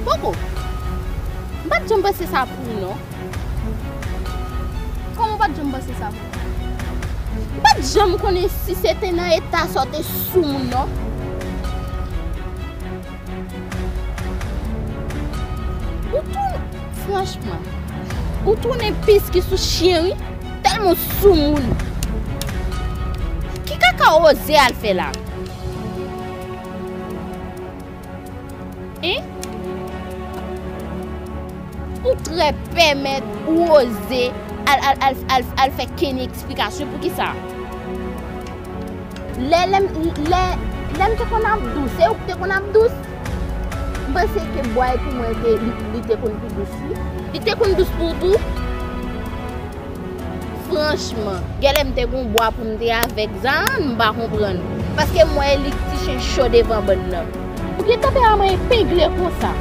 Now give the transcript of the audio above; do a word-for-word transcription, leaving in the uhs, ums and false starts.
Poko. M pa t janm panse sa pou ou, non. Kòman w pa t janm panse sa pou mwen? M pa t janm konnen si se te nan eta sa w te sou moun, non. Ou tou, franchman, ou tounen pis ki sou chen, wi. Tèlman w sou moun. Ki kaka w oze al fè la? Hein? Ou trè pèmèt, ou oze al, al, al, al, al fè Kenny eksplikasyon. Poukisa? Lè, lè, m- lè, lè m te konn ap dous, se ou ki te konn ap dous? M panse ke bwa e pou mwen te, li, li te konn pi dous, wi. Li te konn dous pou ou tou? Franchman, genlè m te gon bwa pou m te avèk Zaan, m pa konprann. Paske m wè li ti chen cho devan bann nan. Ou gentan pè a mwen epengle konsa.